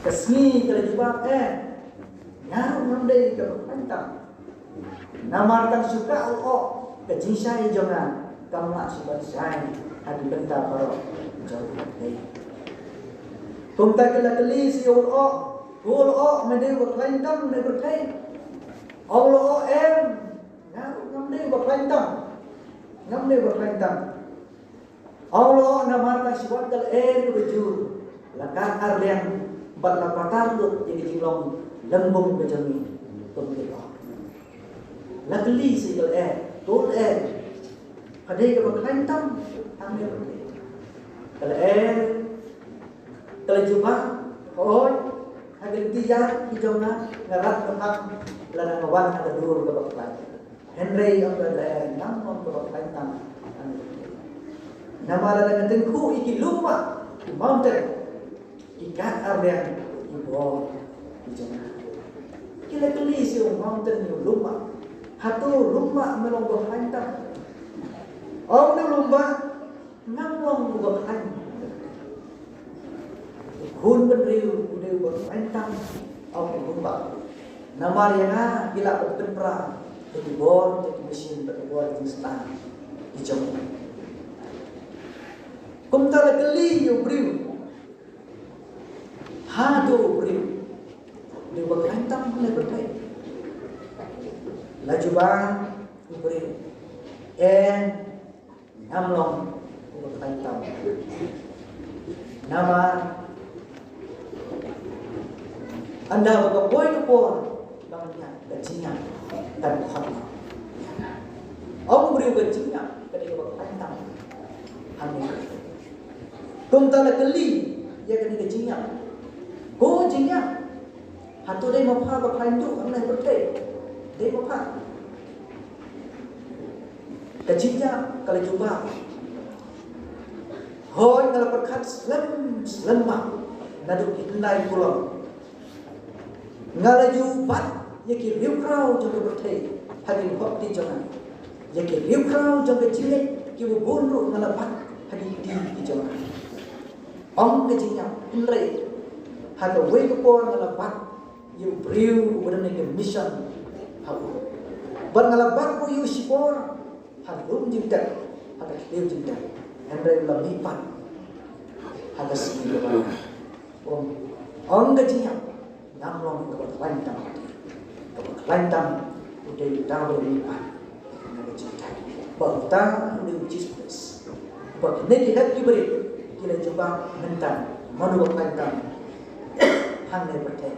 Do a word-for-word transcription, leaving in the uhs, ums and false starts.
Ka sngi ka la jubab, eh, nga ruh ngam dei kaba khlaiñ tam. Namar tang shu kah u lyoh, ka jingshai jong nga kam lah shuh ban shai ha ki bynta baroh jong ka pyrthei. Kumta ki la kylli sha u lyoh, ko lyoh, me dei uba khlaiñ tam ne pyrthei? Ong u lyoh, em, nga ruh ngam dei uba khlaiñ tam. Ngam dei uba khlaiñ tam. Ong u lyoh, namar ka shu wan ka lyer kaba jur, la kat arliang bad la patar lut ïa ka jinglong lyngbung ka jong ngi. Kum ki lyoh, la kylli sha ka lyer, ko lyer, pha dei kaba khlaiñ tam hangne? Ka lyer ka la jubab, hooid, ha ki lynti ïaid ki jong nga, nga rat ka phang lada nga wan ha ka dur kaba khlaiñ. Hynrei ong ka lyer, ngam long kaba khlaiñ tam. Namar lada nga tyngkhuh ïa ki lum bah, ki mountain, ki kat arliang ïa ki bor ki jong nga. Ki la kylli sha u mountain, ïa u lum bah, hato lum bah me long ba khlaiñ tam? Ong u lum bah, ngam long uba khlaiñ. U khun bynriew u dei uba khlaiñ tam, ong u lum bah. Namar ïa nga ki lah ban pynpra da ki bor, da ki machine, da ki bor jingstad ki jong u. Kumta la kylli ïa u briew, hato u briew u dei uba khlaiñ tam ne pyrthei? La jubab u briew, em, ngam long uba khlaiñ tam. Namar ynda ba ka poi ka por ba ngan ïap, ka jingïap kan khot. Ong u briew, ka jingïap ka dei kaba khlaiñ tam hangne. Kumta la kylli ïa kane ka jingïap, ko jingïap, hato dei ma pha ba khlaiñ duh hangne ha pyrthei? Dei ma pha? Ka jingïap ka la jubab, hooid, nga la pyrkhat slem slem bha naduh ki hyndai kulom. Nga la ju bat ïa ki riewkhraw jong ka pyrthei ha ki lynti jong nga. Ïa ki riewkhraw jong ka jingngeit kiba bun ruh nga la bat ha ki kti ki jong nga. Ong ka jingïap, hynrei ha kawei ka por nga la bat ïa u briew uba don ïa ka mission ha u. Bad nga la bat ruh ïa u shipor ha lum jingtep, ha ka thliew jingtep. Hynrei u la mihpat ha ka sngi kaba ong, ong ka jingïap, ngam long kaba khlaiñ tam. Kaba khlaiñ tam u dei uta uba la mihpat na ka jingtep, bad uta u dei u Jisu Khrist. Bad kine ki hep ki barit ki la jubab mynta, mano ba khlaiñ tam hangne ha pyrthei?